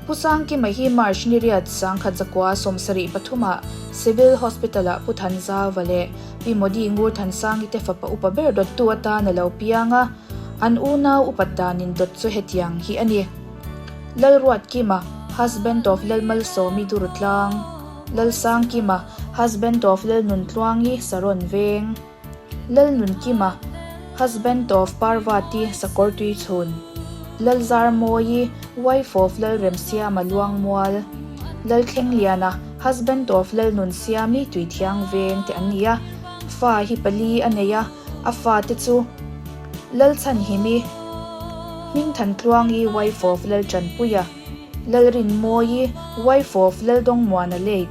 Pu Sangkima hi March ni riat 1973 ah Civil Hospital ah Pu Thanzauva leh Pi Modi Ngur Thansangi te fapa upa ber dawttu atan a lo piang a, an unau upat danin dawt chu hetiang hi a ni. Lalruatkima, husband of Lalmalsawmi Durtlang, Lalsangkima, husband of Lalnuntluangi Saron Veng, Lalnunkima, husband of Parvati Sakawrtuichhun, Lalzarmawi, wife of Lalremsiama Luangmual, Lalthlengliana, husband of Lalnunsiami Tuithiang Veng te an ni a, fa hi pali a nei a, a fate chu Lalchhanhimi, Hmingthantluangi, wife of Lalchanpuia, Lalrinmawi, wife of Laldawngmuana late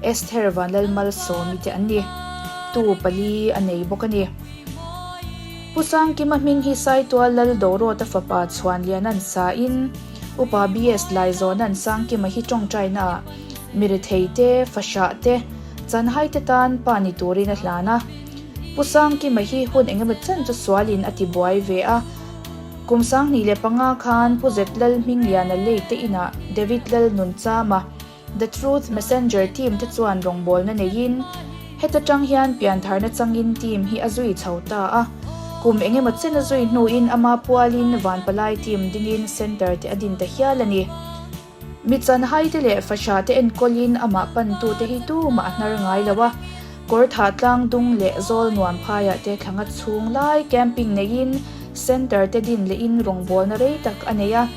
Esther Vanlalmalsawmi te an ni. Tu pali a nei bawk a ni. Pu Sangkima hming hi Saitual Lal Dorawta fapa Chhuanliana'n sain Upa BS Laizawna'n Sangkima hi tawngtainaah mirethei te, fahrah te, chanhai te tan pa ni turin a hlan a. Pu Sangkima hi hun engemaw chen chu sualin a tibuai ve a. Kum 2005 khan Pu Zet Lal Hmingliana lei te inah David Lal Nunchama, The Truth Messenger team te chuan rawngbawlna neiin heta tang hian piantharna changin team hi a zui chho ta a. Kum engemaw chen a zui hnuin ama pualin Vanpalai team dingin centre te a din ta hial a ni. Mi chanhai te leh fahrah te enkawlin amah pantute hi tumah a hnar ngai lo a. Kawr thah tlang dung leh zawl nuam phaiah te thlanga chhung lai camping neiin centre te din lehin rawngbawlna rei tak a nei a.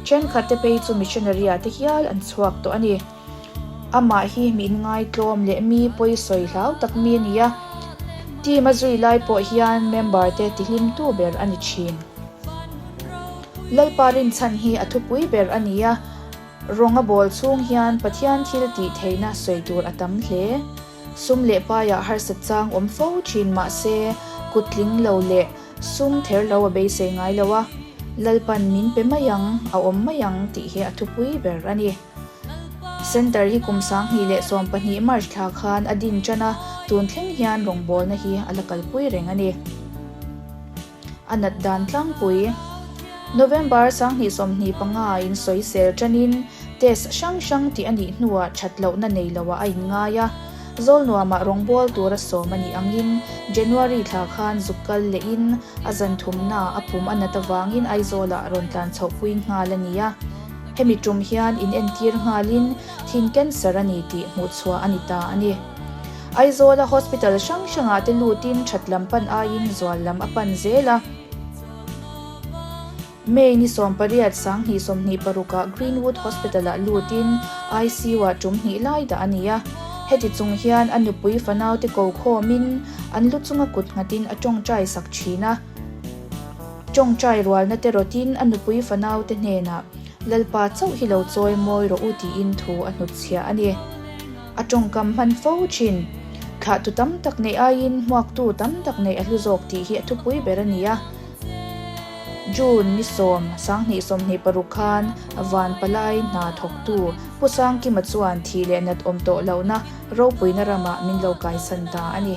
Thenkhat te phei chu missionary ah te hial an chhuak tawh a ni. Amah hi mi inngaitlawm leh mi pawisawi hlau tak mi a ni a, team a zui lai pawh hian member te tihlimtu ber a ni thin. Lalpa rinchhan hi a thupui ber a ni a, rawng a bawl chhung hian Pathian thil tih theihna sawi tur a tam hle. Sum leh paiah harsat chang awm fo thin mahse kut tling lo leh Sum ther lo a beisei ngai lo a, Lalpan min pe mai ang, a awm mai ang tih hi a thupui ber a ni. Centre hi kum 2012 March thla khan a din tan a, tun thleng hian rawngbawlna hi a la kalpui reng a ni. A nat dan tlangpui. November 2025 in sawisel tanin test hrang hrang tih a nih hnuah that lohna nei loah a inngai a. Zawlnuamah rawngbawl tura sawm a nih angin January thla khan zuk kal lehin a zan thumnaah a pum a nat avangin Aizawlah rawn tlan chhohpui nghal a ni a. Hemi tum hian inentir nghalin thin cancer a ni tih hmuhchhuah a ni ta a ni. Aizawla hospital hrang hrangah te lutin that lam pan aiin zual lam a pan zel a. May ni 18 2026 ah Greenwood Hospital-ah lutin ICU-ah tum hnih lai dah a ni a. Heti chung hian a nupui fanaute ko khawmin an lu chunga kut nghatin a tawngtai sak thin a. Tawngtai rualna te rawtin a nupui fanaute hnenah, Lalpa chauh hi lo chawi mawi rawh u tiin thu a hnutchhiah a ni. A tawngkam hman fo thin. Thlahtu tam tak neih aiin hmuaktu tam tak neih a hlu zawk tih hi a thupui ber a ni a. June ni 10, 2026 khan Van Palai hna thawktu Pu Sangkima chuan thih leh nat awm tawh lohna ropuina ramah min lo kaisan ta a ni.